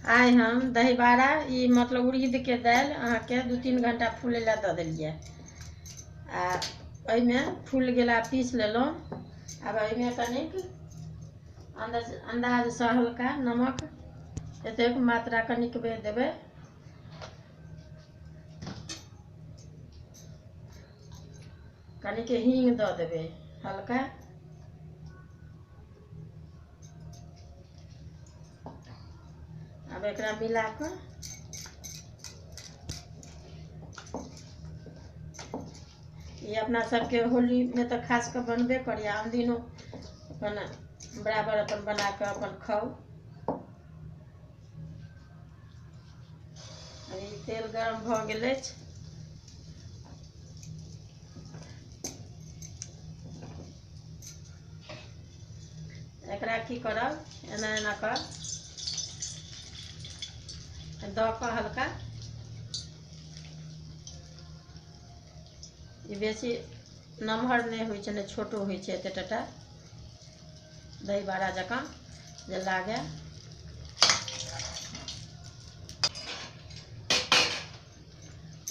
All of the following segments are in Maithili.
आइ हम दहीबाड़ा ई मतलब उड़ीद के दालि अहाँके 2-3 घंटा फूलै लए दऽ देलियै आ एहिमे फूल गेला पीस लेलहुँ। आब एहिमे कनिक अंदाजसँ हल्का नमक एतेक मात्रा कनिक देबै। कनिक हींग दऽ देबै हल्का। अब एकरा मिला कऽ ई अपना सबके होली में तो खास कऽ बनबे करिए, आन दिनो अपन बराबर अपन बना कऽ अपन खाउ। ई तेल गरम भऽ गेल अछि। एकरा की करब, एना एना कऽ दऽ कऽ हल्का, ई बेसी नमहर नहि होइ छै, नहि छोटो होइ छै, एते टटा दहीबाड़ा जकाँ जे लागे।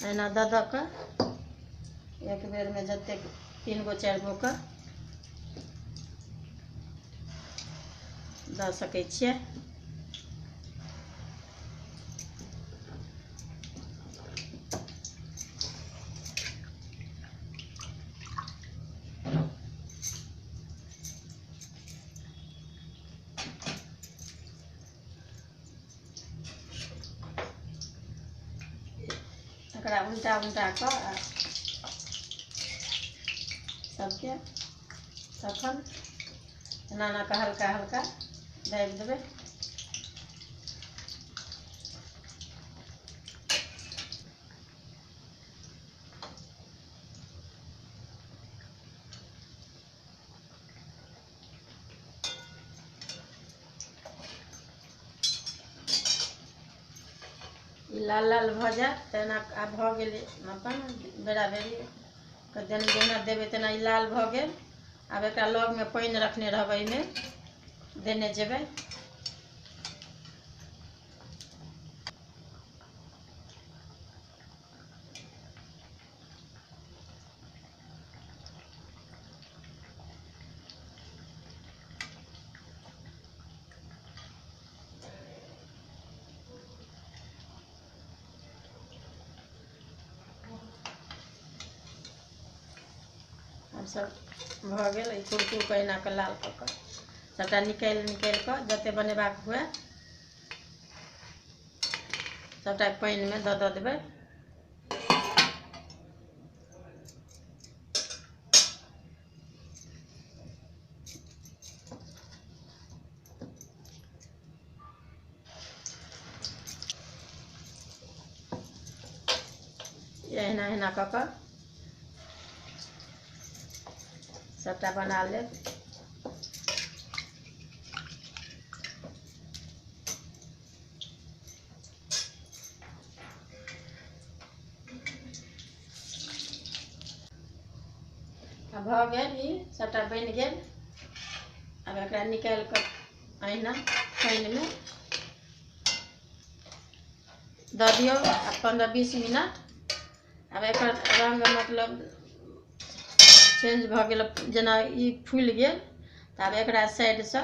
एना दऽ दऽ कऽ एक बेरमे जतेक 3 गो 4 गो कऽ दऽ सकै छियै। एकरा उल्टा उल्टा कऽ सबके तखन एना एना कऽ हल्का हल्का दाबि देबै। ई लाल लाल भऽ जायत तेना आब भऽ गेल अपन बेरा बेरी जेना देबै तेना ई लाल भऽ गेल। आब एकरा लगमे पानि रखने रहबै, एहिमे देने जेबै। सब भऽ गेल। ई कुरकुर कऽ एना कऽ लाल कऽ कऽ सबटा निकालि निकालि कऽ जते बनेबाक हुए सबटा पानिमे दऽ दऽ देबै। एहिना एहिना कऽ कऽ सबटा बना लेब। आब भऽ गेल, ई सबटा बनि गेल। आब एकरा निकालि कऽ अहिना पानिमे दऽ दियौ आ 15-20 मिनट। आब एकर रंग मतलब चेंज भऽ गेल, जेना ई फूलि गेल तऽ आब एकरा साइडसँ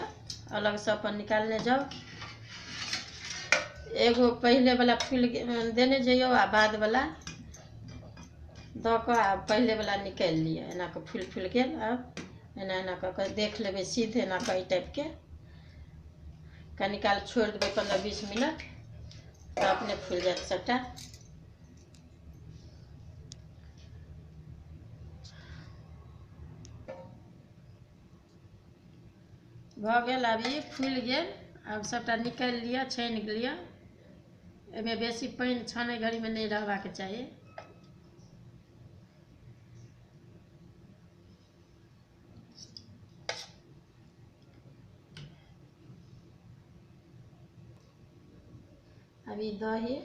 अलगसँ अपन निकालने जाउ। एगो पहिलेवला फूलि देने जइयौ आ बादवला दऽ कऽ आ पहिलेवला निकालि लिअ। एना कऽ फूलि फूलि गेल। आब एना एना कऽ कऽ देख लेबै सीध, एना कऽ एहि टाइपके कनी काल छोड़ि देबै 15-20 मिनट तऽ अपने फूलि जायत सबटा। भऽ गेल, आब ई फूलि गेल। आब सबटा निकालि लिअ, छानि लिअ। एहिमे बेसी पानि छानै घड़ीमे नहि रहबाक चाही। आब ई दही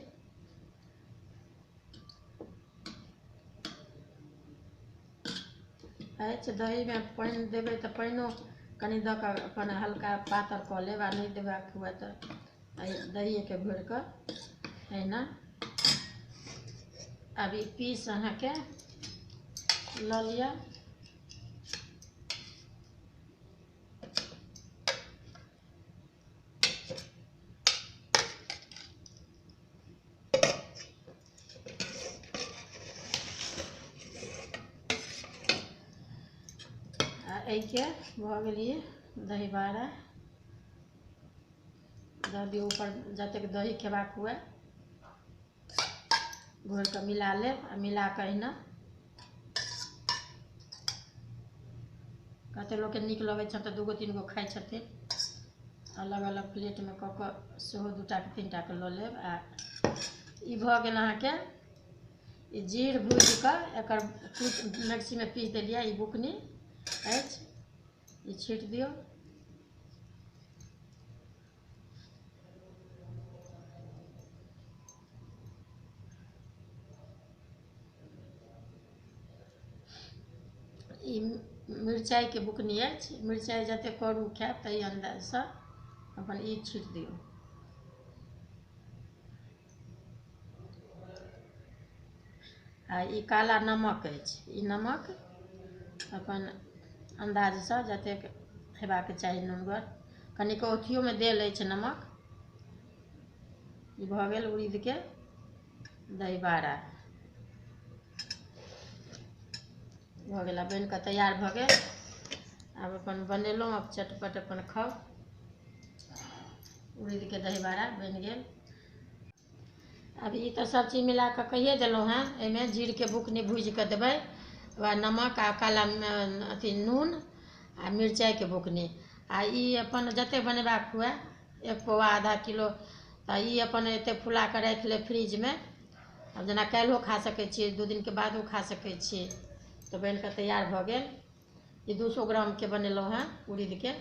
अछि, दहीमे पानि देबै तऽ पानिओ कनि दऽ कऽ अपन हल्का पातर कऽ लेब, आ नहि देबाक हुए तऽ दहीके घोरि कऽ एहिना। आब ई पीस अहाँके लऽ लिअ। आ एहिके भऽ गेलियै दही बड़ा दऽ दियौ ऊपर, जतेक दही खेबाक हुए घोरि कऽ मिला लेब। आ मिला कऽ एहिना कतेक लोकके नीक लगै छनि तऽ 2 गो 3 गो खाइ छथिन। अलग अलग प्लेटमे कऽ कऽ सेहो 2 टा 3 टा लऽ लेब। आ ई भऽ गेल अहाँके ई जीर भूजि कऽ एकर मिक्सीमे पीस देलियै। ई बुकनी अछि, ई छीट दियौ। ई मिरचाइके बुकनी अछि, मिरचाइ जतेक करू खायब ताहि अन्दाजसँ अपन ई छीट दियौ। आ ई काला नमक अछि, ई नमक अपन अन्दाजसँ जतेक हेबाक चाही नुनगर, कनिक अथियोमे देल अछि नमक। ई भऽ गेल उड़ीदके दही बड़ा भऽ गेल। आब बनि कऽ तैयार भऽ गेल। आब अपन बनेलहुँ, आब चटपट अपन खाउ। उड़ीदके दही बड़ा बनि गेल। आब ई तऽ सब चीज मिला कऽ कहिए देलहुँ हेँ। एहिमे जीरके बुकनी भूजि कऽ देबै, नमक आ काला अथी नून आ मिरचाइके बुकनी। आ ई अपन जतेक बनेबाक हुए, 1 पौआ आधा किलो, तऽ ई अपन एतेक फुला कऽ राखि लेब फ्रिजमे। आब जेना काल्हिओ खा सकै छियै, 2 दिनके बादो खा सकै छियै। तऽ बनि कऽ तैयार भऽ गेल। ई 200 ग्रामके बनेलहुँ हेँ उड़ीदके।